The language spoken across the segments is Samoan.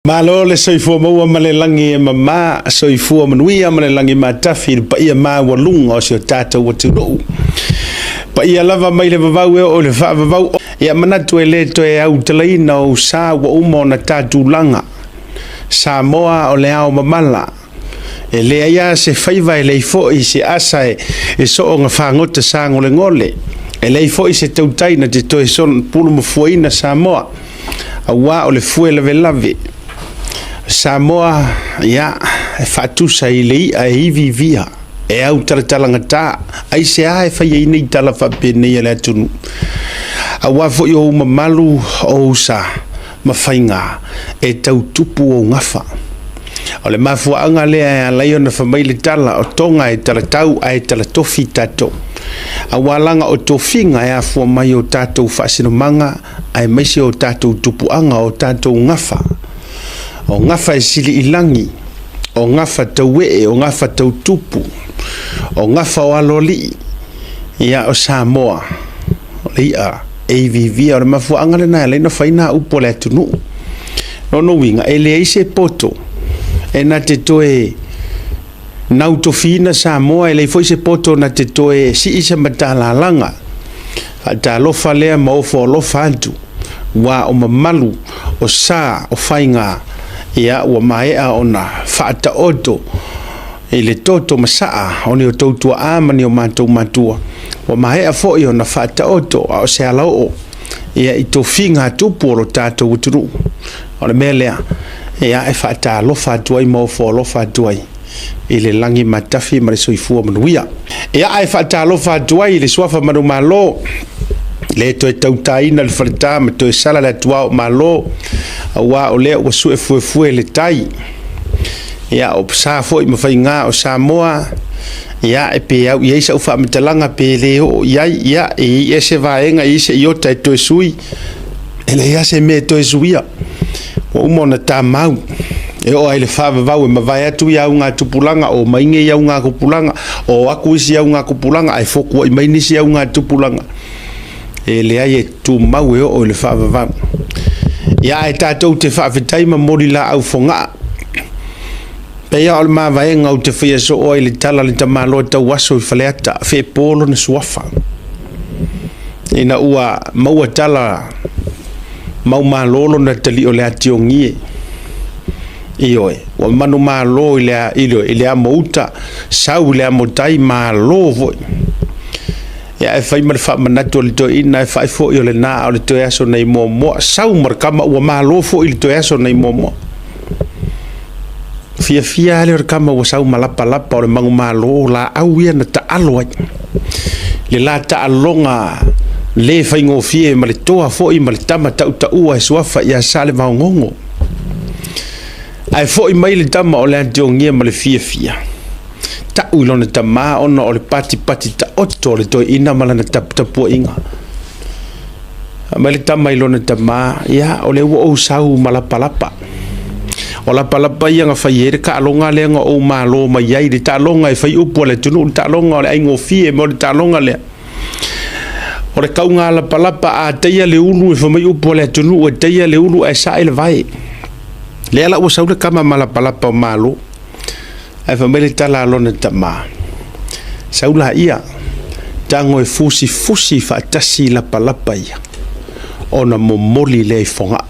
Malo le soifua maua ma le lagi e mama, soifua manuia ma le lagi matafi i le paia maualuga o si o tatou atunuu. Paia lava mai le vavau e oo i le faavavau. Ia manatu e le toe autalaina ou sa ua uma ona ta tulaga. Samoa o le ao mamala. E leai lava se faiva e leai foi se asa e soona fagota sagolegole. E leai foi se tautai na te toe pulumafuaina Samoa, aua o le fue lavelave. Samoa, ia, e faatusa i le i'a e iviivia, e autalatalagata. Aisea e fai ai nei tala faapenei a le atunuu? Aua foi o ou mamalu, o ou sa ma faiga e tau tupu ou gafa. O le mafuaaga lea e ala ai ona fai mai le tala, o Toga e talatau ae talatofi tatou. Aua laga o tofiga e afua mai o tatou faasinomaga aemaise o tatou tupuaga, o tatou gafa. O gafa e sili i lagi, o gafa tauee, o gafa tautupu, o gafa o aloalii, ia o Samoa, o le i'a e iviivia. O le mafuaaga lena e ala ai ona fai nā upu a le atunuu. Lona uiga, e leai se poto e na te toe nautofiina Samoa, e leai foi se poto na te toe sii se matalalaga. Faatalofa lea ma ofo alofa atu, ua o mamalu, o sa, o faiga, ia ua maea ona faataoto i le toto masaa o ni o tou tuaa ma ni o matou matua, ua maea foi ona faataoto a o se alaoo ia i tofiga a tupu o lo tatou atunuu. O le mea lea, ia e faatalofa atu ai ma ofo alofa atu ai i le lagi matafi ma le soifua manuia. Ia ae faatalofa atu ai i le suafa manumalo, le toe tautaina le faleta ma toe sala le atuao malo, aua o lea ua sue fuefue le tai. Ia, o sa foi ma faiga o Samoa, ia, e pe au i ai sau faamatalaga pe le oo i ai, ia, e i ai se vaega, e i ai se iota e toe sui, e leai lava se mea e toe suia. Ua uma ona tamau, e oo lava i le faavavau e mavae atu ia augatupulaga, o mai nei augatupulaga, o atu isi augatupulaga, ae fotuai mai nisi augatupulaga. E leai e tumau e oo i le faavavau. Ia ae tatou te faafetai ma moli laau fogaa. Pei lava o le mavaega ou te faia soo ai le tala a le tamaloa tauaso i Faleata, feepo lona suafa. Ina ua maua tala maumalo lona talii o le atiogie. Ioe, ua manumalo i le, i le amouta, sau i le amotai, malo foi. Ia ae fai ma le faamanatu a le toeaina, e fai foi o lena a o le toe aso nai Moamoa, sau ma le tama ua malo foi i le toe aso nai Moamoa. Fiafia lava lea o le tama ua sau ma lapalapa o le manumalo, laau ia na taalo ai. Le la taaloga le faigofie ma le toa foi ma le tama tautaua e suafa ia Salevaogogo. Ae foi mai le tama o le Atiogia ma le fiafia. Tau i lona tama ona o le patipati taoto o le toeaina ma lana taputapuaiga. Fai mai le tama i lona tama, Ia, o lea ua ou sau ma lapalapa. O lapalapa ia na fai ai le taaloga lea na ou malo mai ai, le taaloga e fai upu a le atunuu, le taaloga o le aigofie mo le taaloga lea. O le tauga lapalapa a taia le ulu e fai mai upu a le atunuu e taia le ulu ae sae le vae. Lea la ua sau le tama ma lapalapa o malo. Ae fai mai le tala a lona tama, Sau laia, tago e fusifusi faatasi lapalapa ia, ona momoli lea i Fogaa.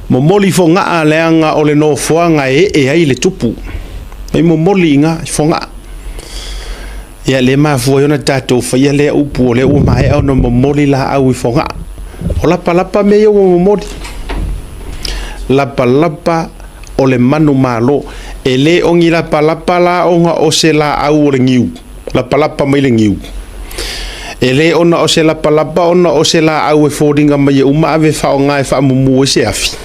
Momoli i Fogaa leaga o le nofoaga e ee ai le tupu. Mai momoli i ina i Fogaa. Ia lea e mafua ai ona tatou faia lea upu o lea ua maea ona momoli laau i Fogaa. O lapalapa mea ia ua momoli. Lapalapa o le manumalo. E le o ni lapalapa la ona o se laau o le niu, lapalapa mai le niu. E le ona o se lapalapa ona o se laau e foliga mai e uma ave faaaoga e faamumu ai se afi.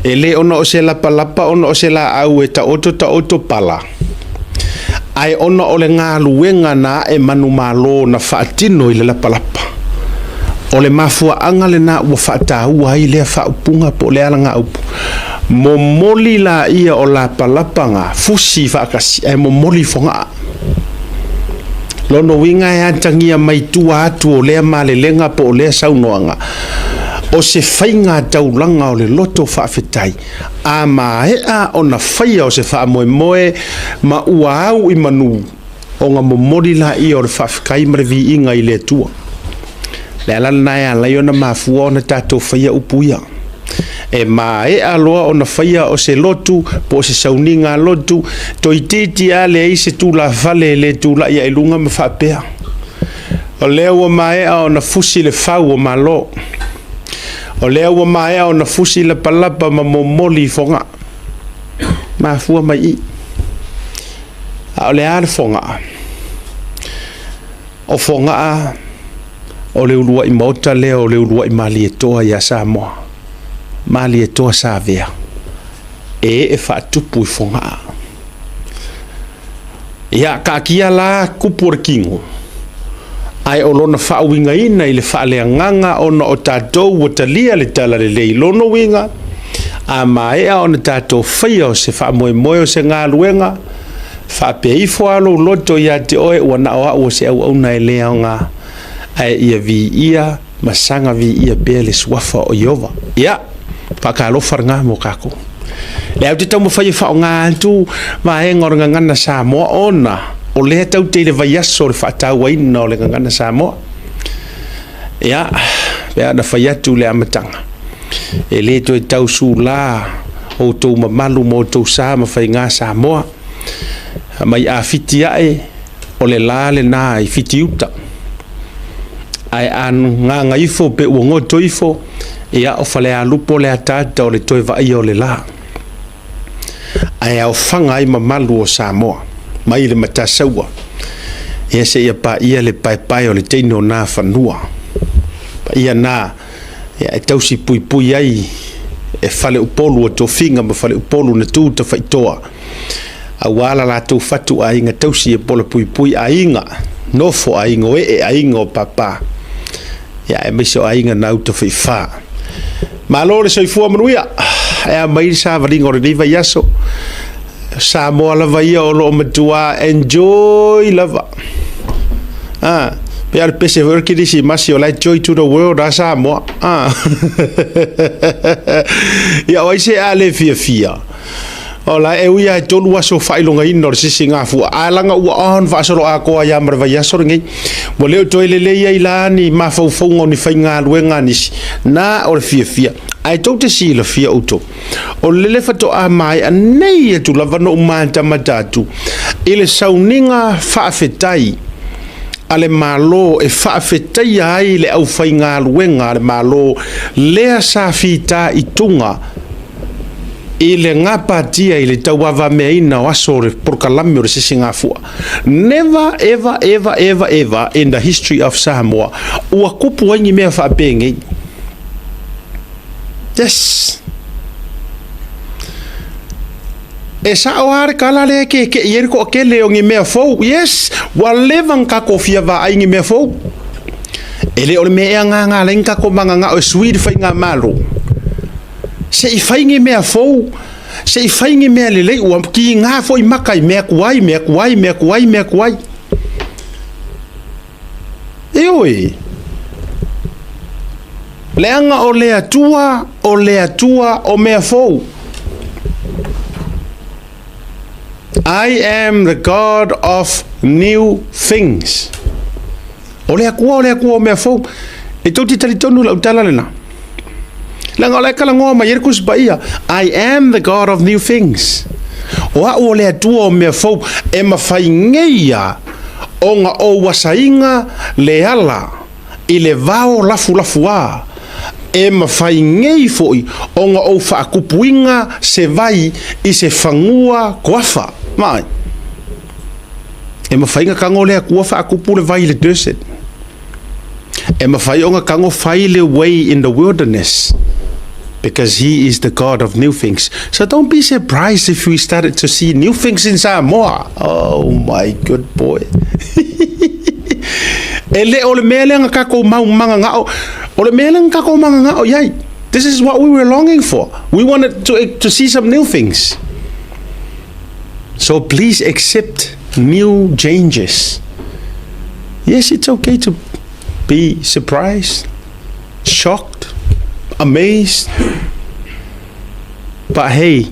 E le ona o se lapalapa ona o se laau e taoto taoto pala, ae ona o le galuega na ae manumalo na faatino i le lapalapa. O le mafuaaga lena ua faataua ai lea faaupuga po o lea alagaupu. Momoli laia o lapalapa na fusi faatasi ae momoli fogaa. Lona uiga e atagia mai tua atu o lea malelega po o lea saunoaga. O se faiga taulaga o le loto faafetai, a maea ona faia o se faamoemoe ma ua au i manu, ona momoli laia o le faafetai ma le viiga i le Atua. Le ala lena e ala ai ona mafua ona tatou faia upu ia. E maea loa ona faia o se lotu po o se sauniga lotu, toeitiiti lava leai se tulafale e le tulai ae i luga ma faapea, O lea ua maea ona fusi le fau o Malo. O lea ua maea ona fusi lapalapa ma momoli i Fogaa. Mafua mai i. A o le a le Fogaa? O Fogaa o le uluai maota lea o le uluai Malietoa ia Samoa. Malietoa Savea e ee faatupu i Fogaa. Ia, taatia la kupu o le tino, ae o lona faauigaina i le faaleagaga ona o tatou ua talia le talalelei. Lona uiga, a maea ona tatou faia o se faamoemoe o se galuega, faapea ifo lava lou loto ia te oe, ua na o au o se auauna e le aoga, ae ia viia ma saga viia pea le suafa o Ieova. Ia, faatalofa lena mo tatou. Lea ou te taumafai e faaaoga atu vaega o le gagana Samoa ona o lea tatou te i le vaiaso o le faatauaina o le gagana Samoa. Ia, pe ana fai atu le amataga, e le toe tau sula outou mamalu ma outou sa ma faiga Samoa. Mai a fiti ae, o le la lena i Fitiuta. Ae a gagaifo pe ua goto ifo, ia o Falealupo le ataata o le toe vaaia o le la. Ae aofaga ai mamalu o Samoa, mai le Matasaua, ia seia paia le paepae o le teine o na fanua. Paia na ia, e tausi puipui ai e Faleupolu o tofiga ma Faleupolu na tu tafaitoa, aua la latou fatu aiga tausi e pola puipui aiga, nofo aiga o ee, aiga o papa, ia aemaise o aiga na uta faifa. Malo le soifua manuia, e a mai le savaliga o lenei vaiaso. Samoa lava ia o lo o matua enjoy lava. Ah, pe a le pese foi o le Kerisimasi o la e joy to the world a Samoa. Ah. Ia o ai se a le fiafia. O la e ui lava e tolu aso faailogaina o le sisigafua, ae laga ua on faasoloatoa ai lava ma le vaiaso lenei. Ua le o toe lelei ai la ni mafaufauga o ni faigaluega a nisi, na o le fiafia. Ae tou te silafia outou, o lele faatoa maea nei atu lava na ou matamata atu i le sauniga faafetai a le Malo e faafetaia ai le aufaigaluega a le Malo lea sa fitaituga i le gapatia i le tauavameaina o aso o le polokalame o le sisigafua. Never ever ever ever ever in the history of Samoa ua kupu ai ni mea faapenei. Yes! E sao lava le tala lea e keke'i ai le toatele o ni mea fou. Yes! Ua leva ona tatou fia vaai i ni mea fou. E le o le mea ea lena na ala ai ona tatou mananao e sui le faigamalo. Se i fai ni mea fou, se i fai ni mea lelei, ua kiga foi maka i mea tuai, mea tuai, mea tuai, mea tuai. Ioe! Leaga o le Atua, o le Atua o mea fou. I am the God of new things. O le Atua, o le Atua o mea fou. E tou te talitonu i lau tala lena. Leaga o la e talanoa mai ai le Tusi Paia, I am the God of new things. O au o le Atua o mea fou, e mafai nei ia ona ou asaina le ala i le vao lafulafuā, e mafai nei foi ona ou faakupuina se vai i se fanua toafa. Mai. E mafai ona tago le Atua faakupu le vai i le desert. E mafai ona tago fai le way in the wilderness because he is the God of new things. So don't be surprised if we started to see new things in Samoa. Oh my good boy. E le o le mea lea na tatou mau mananao, o le mea lea na tatou mananao i ai. This is what we were longing for. We wanted to see some new things. So please accept new changes. Yes, it's okay to be surprised, shocked. amazed. But hey,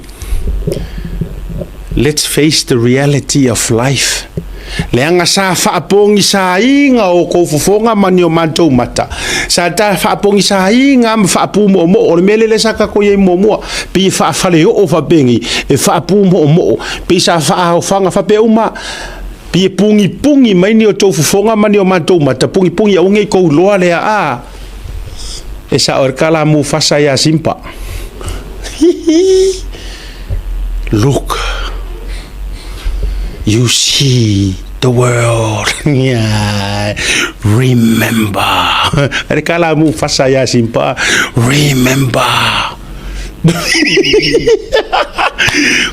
let's face the reality of life. Leaga sa faapogisāiga o kou fofoga ma ni o matou mata. Sa ta faapogisāiga ma faapumoomoo. O le mea lea lea sa tatou i ai muamua, pei e faafaleoo faapenei, e faapumoomoo, pei sa faaaofaga faapea uma. Pei e pugipugi mai ni o tou fofoga ma ni o matou mata, pugipugi aua ne i tou iloa lea, a e sao ai le tala a Mufasa ia Simba. Hihi. Look, you see the world. Yeah. Remember. Ai le tala a Mufasa ia Simba. Remember.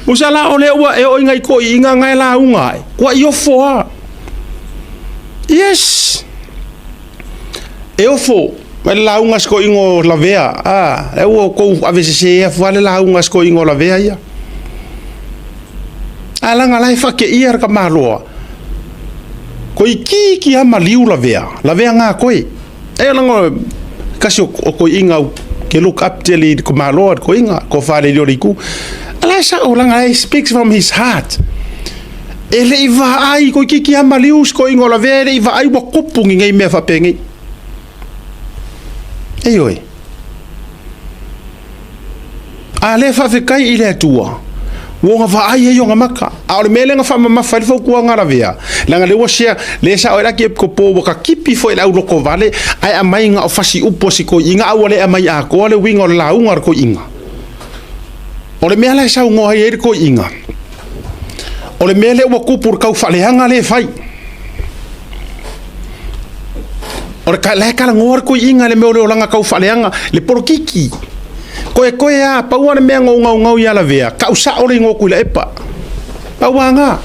Usa la o lea ua e oo i ngai toʻiiga ngae lauga ae, kua i ofo a. Yes. E ofo, mai le lauga a si toʻiga o Lavea, a, lea ua outou avesese afu a le lauga a si toʻiga o Lavea ia. A laga la e faateia le tamaloa, toeitiiti a maliu Lavea, Lavea na koe. E laga kasi o toeaiga au ke look up tele i le tamaloa le toeaiga, tofa le o le itu. A la e sao laga he speaks from his heart. E le i vaai toeitiiti a maliu si toeaiga o Lavea e le i vaai ua tupu ni nei mea faapenei. Ioe. A lea faafetai i le Atua, ua ona vaai ai ona maka. A o le mea lea na faamamafa ai le fautuaga a Lavea, leaga lea ua share, lea sao ai le aki epikopo ua katipi foi le aulotovale, ae aumai na o fasi upu a si toeaina, a ua le aumai atoa le uiga o le lauga a le toeaina. O le mea la e saunoa ai ai le toeaina, o le mea lea ua tupu i le taufaaleaga lea e fai. O le la e talanoa le toeaina i le mea o le olaga taufaaleaga, le polokiki. Koekoe a, pau lava le mea na ou naunau ia Lavea, tau sao le igoa o Tuilaepa. Pau lava na.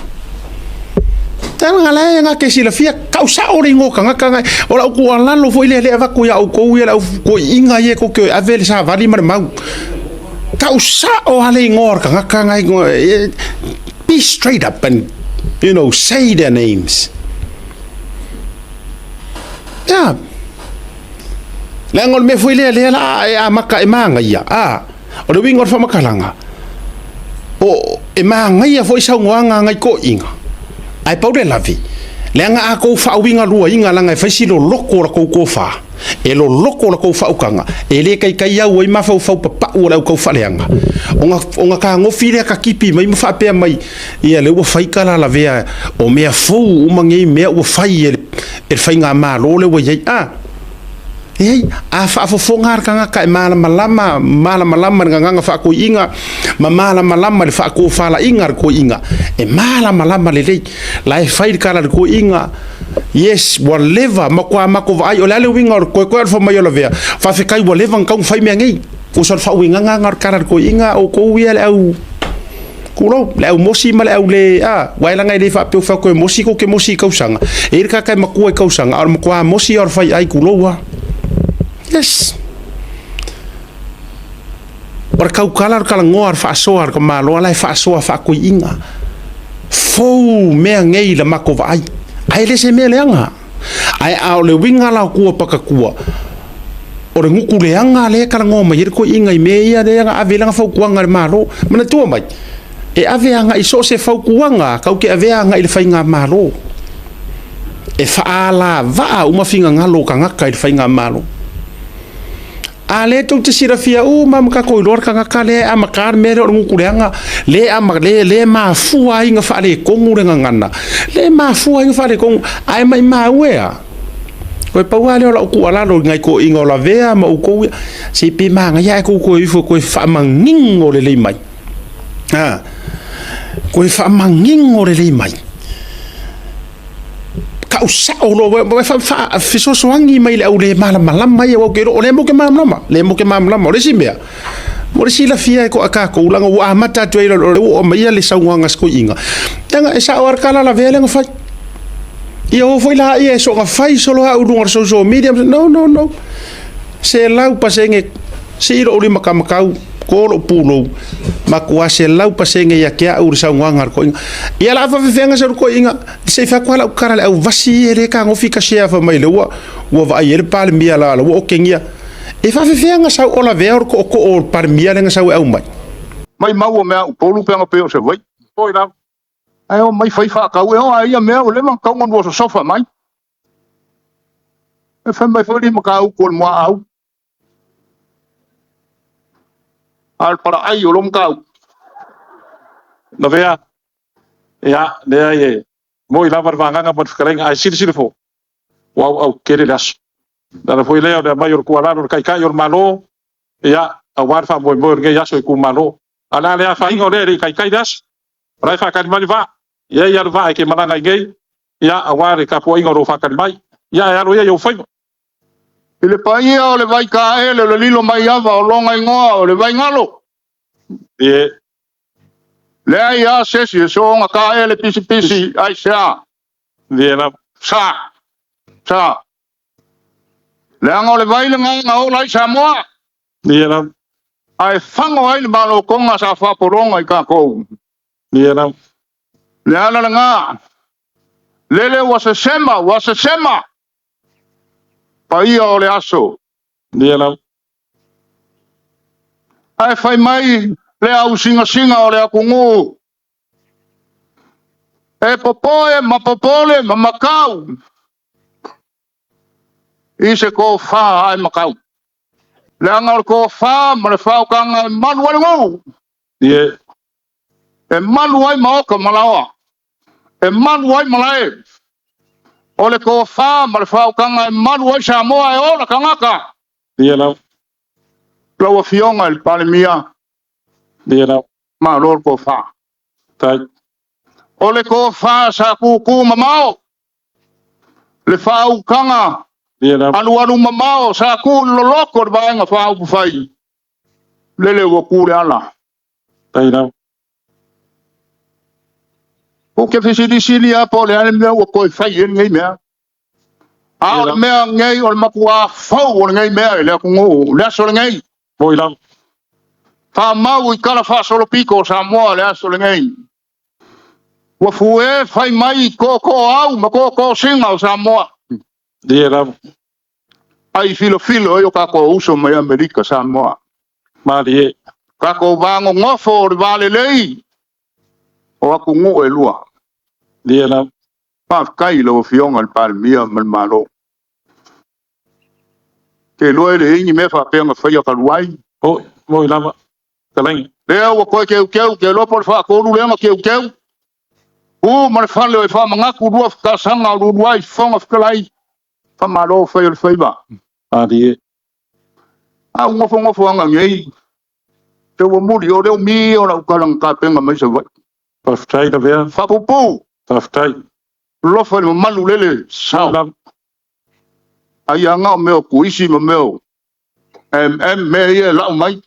Leaga la e na te silafia, tau sao le igoa o tagata na. O lau tuualalo foi lea lea e avatu ia outou ia le au toeaiina ia tou te ave le savali ma le mau. Tau sao lava le igoa o le tagata na, be straight up and you know, say their names. Ia. Leaga o le mea foi lea, lea la e amata e manaia, a, o le uiga o le faamatalaga, o, e manaia foi saunoaga a nai toeaiina, ae pau le lave, leaga a tou faauigaluaina leaga e fai si loloto o la tou tofa, e loloto la tou faautaga, e le taitai au ai mafaufau papau o le au taufaaleaga, ona, ona tagofi lea katipi mai ma faapea mai, Ia lea ua fai tala lavea o mea fou uma nei mea ua fai e le, e le faigamalo lea ua i ai. A, e a faafofoga le tagata e malamalama, malamalama i le gagana faatoiiga ma malamalama i le faatofalaiga a le toeaiina, e malamalama lelei. La e fai le tala a le toeaiina, yes, ua leva, matua matou vaai, o le a le uiga o le koekoe o le fai mai o Lavea, faafetai ua leva ona tatau ona fai mea nei. Tusa o le faauigaga lena o le tala a le toeaiina, outou ia le au Tulou, le au mosi ma le au le, a, uae laga e le faapea ua fai atu e mosi kou te mosi i kausaga. E i ai le tagata e matua i kausaga, a o le matua mosi lava o le faiai, tulou a. Yes. O le tautala o le talanoa o le faasoa a le tamaloa la e faasoa faatoiiga. Fou mea nei i la matou vaai. Ae le se mea leaga. Ae a o le uiga la o tua pakatua, o le gutu leaga lea e talanoa mai ai le toeaina i mea ia lea na ave ai lana fautuaga i le Malo. Manatua mai, e ave agai so o se fautuaga tatou te avea agai i le faigamalo. E faalavaa uma finagalo o tagata i le faigamalo. A lea tou te silafia uma ma tatou iloa le tagata lea e amata le mea lea o le gutu leaga, lea ama, lea, lea mafua ai na faaletonu le gagana, lea mafua ai na faaletonu, ae maimau e a? Koe pau lava lea o lau tuualalo i nai toeaiina o Lavea ma outou ia, se pe manaia ae tou toe ifo toe faamanino lelei mai. A, toe faamanino lelei mai. Tau sao loa, fesoasoani mai i le au le malamalama ia, aua ou te iloa o lea matou te malamalama, lea matou te malamalama. O le isi mea, mo le silafia e tatou, leaga ua amata atu ai, o lea ua oo mai le saunoaga a si toeaina, leaga e sao lava le tala lavea lea na fai. Ia o foi laia e soona fai solo au i luga o le social media, no, no, no. 100% sii lou lima kamakau, ko lou pulou, matua 100% ia te au le saunoaga a le toeaina. Ia la faafefeaga sau le toeaina, se i fai atu lava lau tala i le au vasi ia e le tagofi ka share fai mai lea ua vaai ai le Palemia la ua okegia. E faafefea ona sau o lavea o le tootoo o le Palemia lea na sau e aumai? Maimau o mea Upolu pe ana pei o Savaii. Ae omai fai faatau e oo a ia mea ua leva ona tatau ona lua sosofa mai. E fai mai foi le mataupu o le muaau. A o le palaai o lou mataupu. Lavea, ia, leai e moi lava le vagaga ma le fetalaiga, ae silasila foi, ua auau tele le aso. O le ala foi lea o le aumai o le tuualalo i le Taitai o le Malo, ia, aua le faamoemoe o lenei aso i itumalo. Ae o le a le afaina o lea e le i taitai le aso, o la e faatali mai le vaa, e i ai lava le vaa e te malaga ai nei, ia, aua le tapuaiga o lo o faatali mai. Ia, ae alo ia i ou faiva. I le paia o le Vaitaele o le Lilomaiava o lona igoa o le Vaigalo. Ie. Leai lava se isi e soona taele pisipisi aisea? Ie lava. Sa. Sa. Leaga o le vai lena na ola ai Samoa. Ie lava. Ae fago ai le malotoga sa faapologa i tatou. Ie lava. Le ala lena, lele ua sesema, ua sesema paia o le aso. Ie lava. Ae fai mai le ausingasinga o le atunuu, e popoe ma popole ma makau i se tofa ae makau. Leaga o le tofa ma le faautaga e malu ai le nuu. Ie. E malu ai maota ma laoa, e malu ai malae. O le tofa ma le faautaga e malu ai Samoa e ola tagata. Ia lava. Lau Afioga i le Palemia. Ia lava. Malo le tofa. Tai. O le tofa sa tutu mamao, le faautaga Ia lava. alualu mamao sa tu i le loloto o le Vaega Faaupufai, lele ua tu le ala. Tai lava. Ou te fesilisili lava po o le a le mea ua toe fai ai lenei mea. A o le mea lenei o le matuā fou o lenei mea i le atunuu, le aso lenei. Moi lava. Faamau i tala faasolopito o Samoa le aso lenei. Ua fue fai mai tootooau ma tootoosina o Samoa. Ie lava. Ai filofilo ai o tatou uso mai Amerika Samoa. Malie. Tatou va nonofo o le va lelei o atunuu e lua. Ie lava. Faafetai i lau Afioga i le Palemia ma le Malo. Te iloa e leai ni mea faapea na faia talu ai. Oi, moi lava. Fetalaiga. Lea ua toe teuteu, te iloa po o le faatolu lea na teuteu. U ma le fale o e faamanatu lua fetasaga o Luluai Fofoga Fetalai. Faamalo fai o le faiva. Malie. A u nofonofoaga nei, te ua muli o le umi o lau tala na tapena mai Savaii. Faafetai Lavea. Faapuupuu. Faafetai. Alofa i le mamalu lele sao. Ai a na o mea o kuisi ma mea o MM mea ia e lau mai.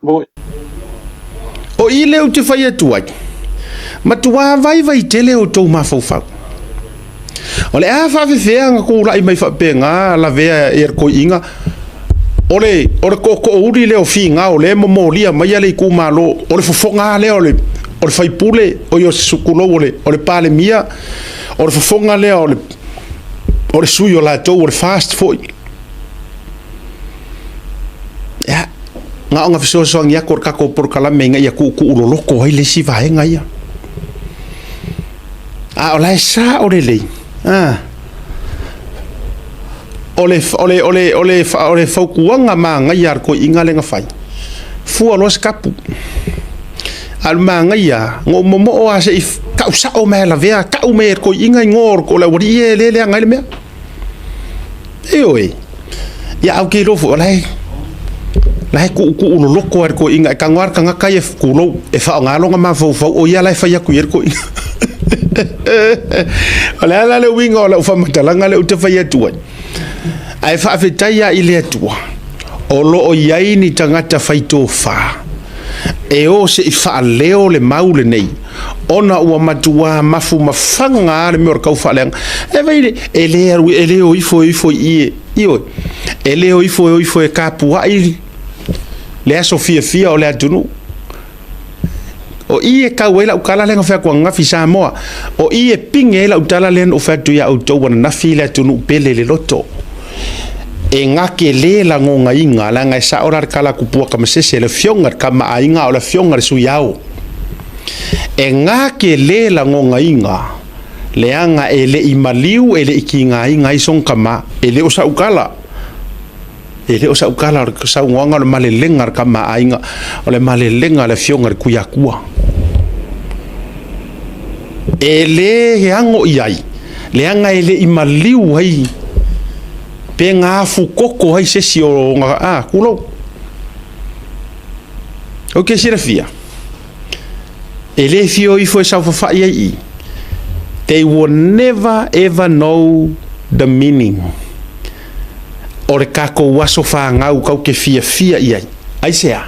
Moi. O i lea ou te fai atu ai, matuā vaivai tele outou mafaufau. O le a faafefea ona tulai mai faapena lavea i le toeaina, o le, o le tootoouli lea o Finao o lea e momolia maia le itumalo, o le fofoga lava lea o le, o le faipule, oi o se tulou o le, o le Palemia, o le fofoga lea o le, o le sui o latou, o le FAST foi. Ia, na ona fesoasoani atu o le tatou polokalame ina ia tuutuu loloto ai le isi vaega ia. A o la e sao lelei, a, o le, o le, o le, o le, o le fautuaga manaia a le toeaina lea na fai, fua loa se kapu. A o le manaia, na ou momoo lava se i tau sao mai e lavea, tau mai e le toeaina igoa o le aualii ia e le leaga ai le mea. Ioe. Ia au ke iloa foi o la e la e tuutuu loloto lava i le toeaina e tago lava le tagata ia tulou e faaaoga lona mafaufau o ia la e fai atu i ai le toeaina. O le a la le uiga o lau faamatalaga lea ou te fai atu ai? Ae faafetai lava i le Atua o lo o i ai ni tagata fai tofa e o se i faaleo le mau lenei ona ua matuā mafumafaga lava le mea o le taufaaleaga. E vaai le, e le alu, e le o ifo e o ifo i i e, ioe, e le o ifo e o ifo e tapuai le aso fiafia o le atunuu. O i e kau ai lau tala lea na fai atu ananafi Samoa, o i e pine ai lau tala lea na ou fai atu iā outou ananafi le atunuu pele i le loto. E gake lē lagogaiga, leaga e sa'o la le kalakupua kamasese, le afioga i le kamaaiga a o le afioga i le sui ao. E gake lē lagogaiga, leaga e le i maliu e le i kigaina ai sona tama. E le o sa'u tala, e le o sa'u tala, o le saunoaga o le malelega a le kamaaiga, o le malelega a le afioga i le Tuiatua. E lē ago i ai, leaga e le i maliu ai pe gafu koko ai se isi o ona a tulou. Ou te silafia, e lē fia o ifo e saofafai ai i i. They will never ever know the meaning o le tatou aso fanau tatou te fiafia i ai. Aisea?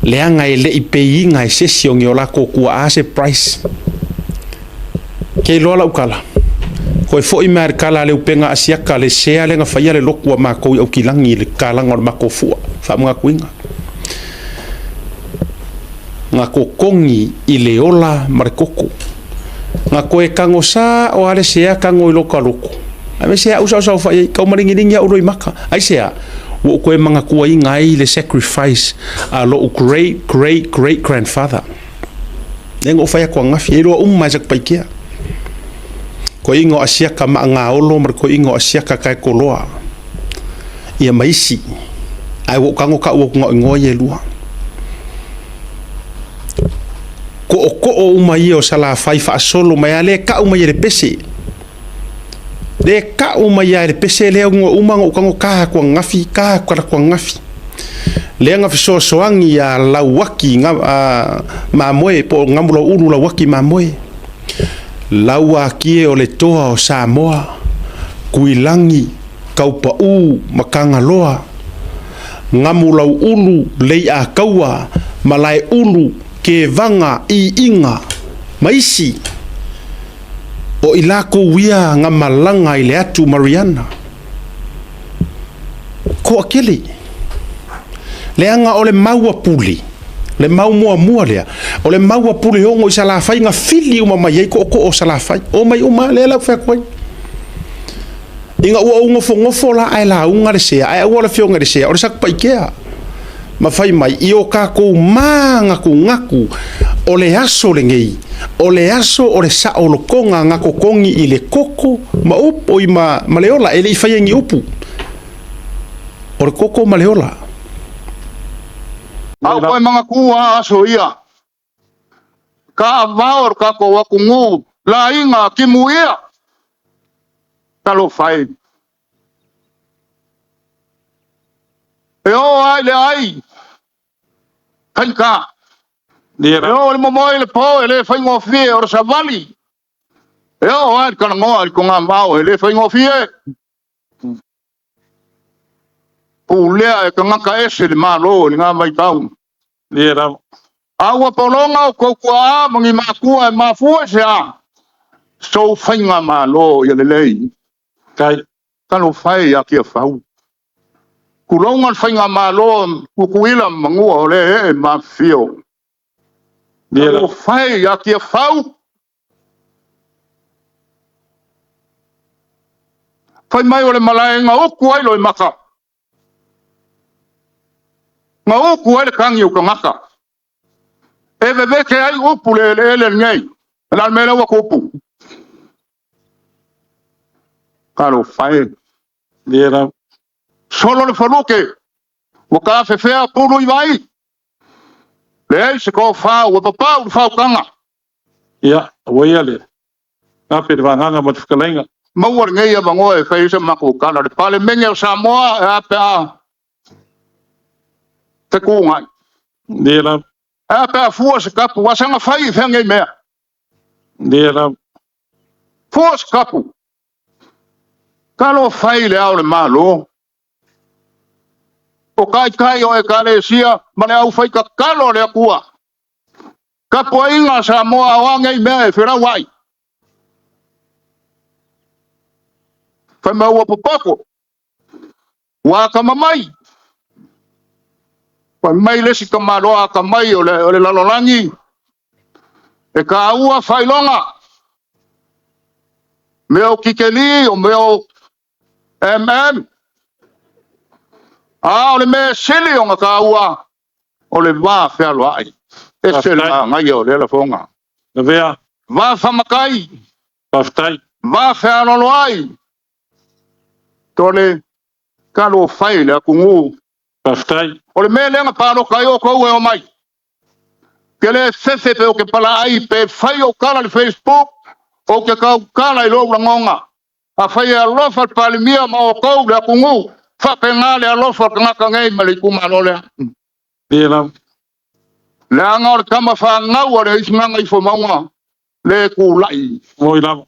Leaga e le i peiina e se isi o ni o latou tuaa se price. Ke iloa lau tala, toe foi mai le tala a le upega Asiata le sea lea na faia le lotu a matou i Aukilagi i le tatalaga o le matou fua faamanatuina. Na totogi i le ola ma le toto. Na toe tagosā o a le sea tago i lota loto. Aemaise au sa ou saofai ai, tau malingiligi au loimata. Aisea? Ua ou toe manatuaina ai le sacrifice a lo'u great great great grandfather. Lea na ou fai atu ananafi, e iloa uma e Satupaitea. Toeaina o Asiata Maagaolo ma le toeaina o Asiata Taekoloa, ia ma isi. Ae ua ou tago tau atu na o igoa ia e lua. Tootoo uma ia o Salafai faasolo mai a le tau mai e le pese. Le tau mai lava e le pese lea ua uma ona ou tago ta atu ananafi, ta atu talaatu ananafi. Lea na fesoasoani ia Lauaki Mamoe po o Gamulauulu Lauaki Mamoe. Lauakie o le toa o Samoa, Tuilagi, Kaupaū ma Tagaloa, Gamulauulu Leiataua, Malaeulu, Kevaga, Iiga ma isi. O i lakou ia na malaga i le atu Mariana. Toatele. Leaga o le mau a Pule, le mau muamua lea, o le mau a Puleono i Salafai na fili uma mai ai tootoo o Salafai. Omai uma, lea la ou fai atu ai. Ina ua ou nofonofo la ae lauga le sea, ae aua le afioga i le sea, o le Satupaitea. Ma fai mai, i o tatou mānatunatu, o le aso lenei, o le aso o le saolotoga na totogi i le koko ma upu, oi ma, ma le ola, e le i faia ni upu. O le koko ma le ola. A ua manatu a aso ia, Kaavao o le tatou atunuu laiga timuia. Talofa e. E oo lava i le ai faigata. E oo i le momoe i le po e le faigofie o le savali. E oo lava i le talanoa i le togavao e le faigofie. Pulea e tagata ese le Malo i lena vaitau. Ia lava. A ua pologa o tou tuaa ma ni matua e mafua i se a? Sou faigamalo ia lelei. Tai. Talofa e ia Tiafau. Tulouna le faigamalo a Tutuila ma Manua o lea ee ma afifio. Ia lava. Talofa e ia Tiafau. Fai mai o le malae na utu ai Loimata. Na utu ai le tagi o tagata. E vevete ai upu le eleele lenei. O le a le mea lea ua tupu? Talofa e. Ia lava. Solo le faluke, ua tafefea pulu i vai. Leai se tofa, ua papau le faautaga. Ia, ua ia le gape i le vagana ma le fetalaiga. Maua lenei avanoa e fai ai sa matou tala. Le Palemene o Samoa, e a pe a fetuunai. Ia lava. E a pe a fua se tapu, a saga fai i fea nei mea. Ia lava. Fua se tapu. Talofa i le Ao o le Malo. O taitai o Ekalesia ma le aufaitatalo a le Atua. Tapuaiga a Samoa o a nei mea e felauai. Fai mai ua popoto, ua atamamai. Fai mai le isi tamaloa atamai o le lalolagi, e taua faailoga. Mea o Kikeli, o mea o MM. A o le mea e sili ona taua, o le va fealoai. Ese le manaia o lea lafoga. Lavea. Va faamatai. Faafetai. Va fealoaloai. Tole, talofa e i le atunuu. Faafetai. O le mea lea na palota ai outou e omai. Ke le fefe pe o ke palaai pe fai ou tala i le Facebook, ou te tautala i lou lagona. Afai e alofa le Palemia ma outou le atunuu, faapena le alofa o le tagata nei ma le itumalo lea. Ia lava. Leaga o le tama fanau a le Gagaifomauga le tulai. Moi lava.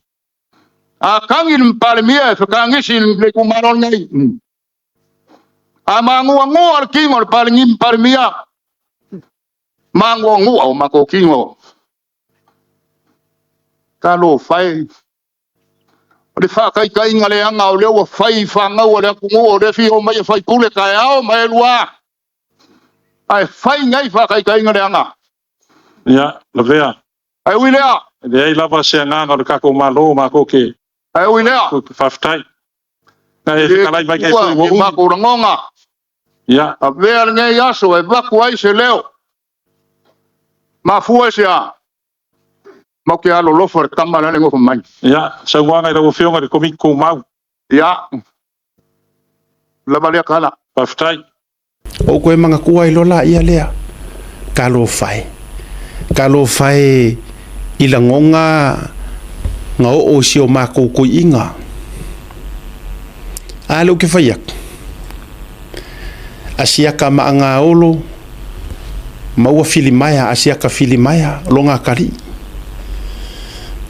A tagi le Palemia e fetagisi le itumalo lenei. A manuanua le tino o le Palemia, manuanua o matou tino. Talofa e. O le faataitaiga leaga o lea ua fai i fanau a le atunuu o lea e fia omai e faipule taeao ma elua. Ae fai nei faataitaiga leaga. Ia, lavea. Ae ui lea. E leai lava se agaga o le tatou Malo matou te. Ae ui lea. Faafetai. Na e fetalai mai nei foi ua umi. Matou lagona. Ia. Avea lenei aso e avatu ai se leo. Mafua i se a? Matou te alolofa i le tama lea e nofo mai. Ia, saunoaga i lau Afioga i le Komiti Tumau. Ia, lava lea tala. Faafetai. Ou koe manatua ai loa laia lea, Talofa e, talofa e i lagona na oo i si o makou koiiga. A lea ou te fai atu, asiaka maagaolo maua filimaea, asiaka filimaea o lona atalii,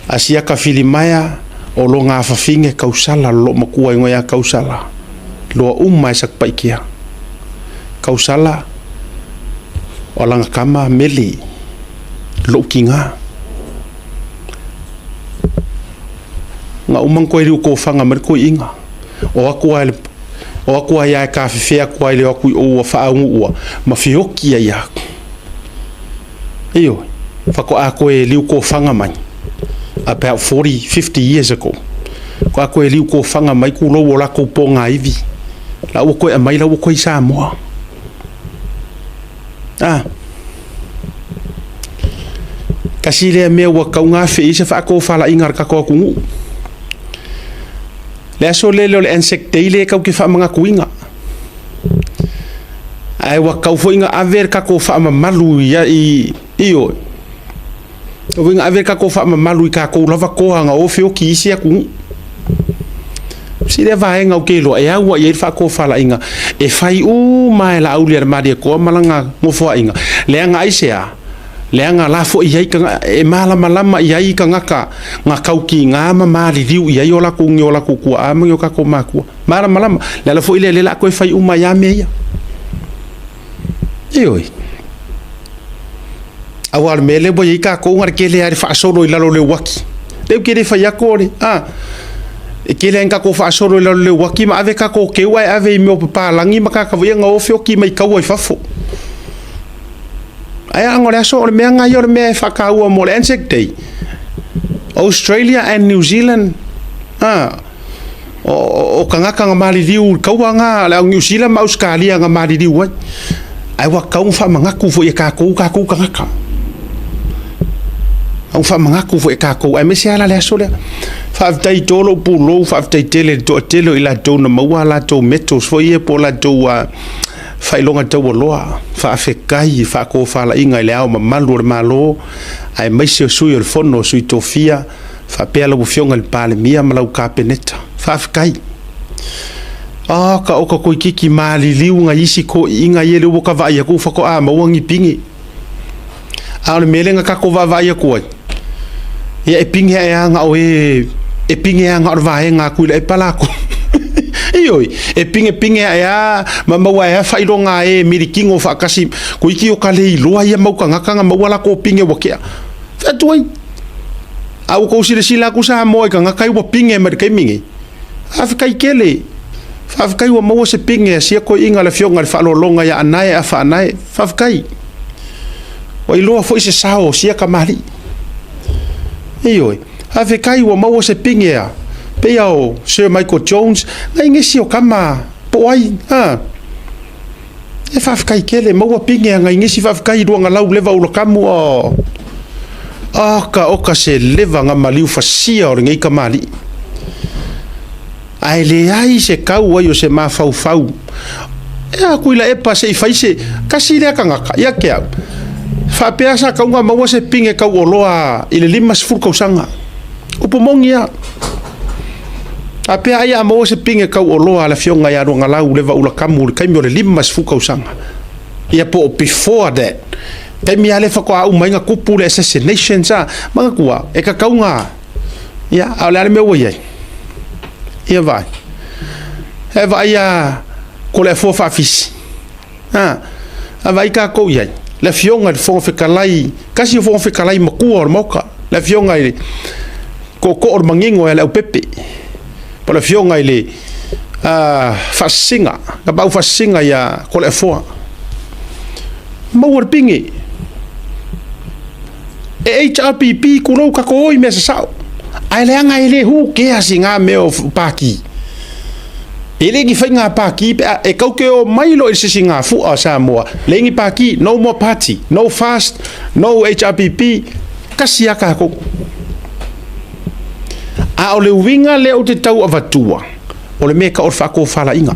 asiaka filimaea o lona afafine Kausala, lo loo matua igoa ia Kausala, loa uma e Satupaitea. Kausala o alanga tama mele lou tiga. Na uma na koe liu kofaga mai le toeaina, o atu a o atu a ia e tafefe atu ai le o atu i o ua faaunuua ma feoki ai ia. Ioe, faatoa koe liu kofaga mai about 40, 50 years ago. Faatoa koe liu kofaga mai kulou o lakou pogaivi, la ua koe aumai la ua koe i Samoa. A. Tasi lea mea ua tau gafe i ai se faatofalaiga a le tatou atunuu. Le aso lele o le Anzac Day lea tatou te faamanatuina. Ae ua tau foi na ave le tatou faamamalu i, i, ioe. Tau foi na ave le tatou faamamalu i tatou lava toa na o feoti i isi atunuu. Se lea vaega ou te iloa e au ai i ai le faatofalaiga e fai uma e Laauli a le Malietoa ma lana nofoaiga. Leaga aisea? Leaga la foi i ai e malamalama i ai tagata na tautiga ma maliliu i ai o latou ni o latou tuaa ma ni o tatou matua. Malamalama. Le ala foi lea, lea o le a toe fai uma ai lava mea ia. Ioe. Aua o le mea lea ua i ai tatou na o le tele lava i le faasolo i lalo o le uaki. Lea ou te le fai atu o le, a, e tele lava ina tatou faasolo i lalo o le uaki ma ave tatou keu ae ave i mea o papalagi ma tagata foi ia na o feoti mai taua i fafo. Ae a o le aso, o le mea lena ia o le mea e faataua mo le Anzac Day. Australia and New Zealand, a, o, o tagata na maliliu i le taua na, le au Niu Sila ma Ausetalia na maliliu ai. Ae ua tatau ona faamanatu foi e tatou tatou tagata. Au faamanatu foi e tatou, aemaise lava la le aso lea. Faafetai i to lou pulou, faafetai tele i le toatele o i latou na maua a latou medals foi ia po o latou faailoga taualoa. Faafetai i faatofalaiga i le Ao Mamalu o le Malo, aemaise o Sui o le Fono, Sui Tofia, faapea lau Afioga i le Palemia ma lau Kapeneta. Faafetai. Ah, ka oka koikiki maliliu ngai isi toeaiina ia lea ua ka vaai atu faatoa maua ni pine. A o le mea lea na tatou vaavaai atu ai, ia e pine ae lava na o e, e pine lava na o le vaega atu i le epa latou. Ioe, e pinepine ae lava ma maua ai lava faailoga a e milikino faatasi, toeitiiti o ka le iloa ia mau tagata na maua latou pine ua tea. Fai atu ai, a ua tou silasila atu Samoa i tagata ia ua pine mai le taimi nei, faafetai tele, faafetai ua maua se pine a sia toeaiina le afioga i le Faaaloaloga ia Anae Afa Anae, faafetai. Ua iloa foi se sao o sia tamalii. Ioe, faafetai ua maua se pine a pei a o Sir Michael Jones, nai nisi o tama po o ai, a. E faafetai tele, maua pine a nai nisi faafetai i Luagalau leva Ulakamu o oka oka se leva na maliu fasia o lenei kamali'i. Ae leai se tau ai o se mafaufau. E a Tuilaepa se i fai se tasi lea tagata ia te au. Faapea sa tau na maua se pine tauoloa i le 50 tausaga. Upu moni lava. Faapea ai a maua se pine tauoloa a le afioga ia Luagalau Leva Ulakamu i le taimi o le 50 tausaga. Ia po o before that. Taimi lava lea faatoa uma ai na tupu le assassination sa. Manatua, e tatau na, ia, a o le a le mea ua i ai? Ia vaai. E vaai a Toleafoa Faafisi. A, a vaai tatou i ai. Le afioga i le Fofoga Fetalai, tasi o Fofoga Fetalai matua o le Maota, le afioga i le Tootoo o le Manino ia Leaupepe, po o le afioga i le Faasisiga, Tapaau Faasisiga ia Toleafoa. Maua le pine. E HRPP tulou tatou o i mea sasao. Ae leaga e le who cares i ngā mea o pāti. E le ni whai ngā pāti pe a, e kau ke o mai lo i se si ngā fua o Samoa. Le ni pāti, no more party, no fast, no HRPP, kasi a kākou. A o le uiga lea ou te tau avatua, o le mea e tau o le faatofalaiga.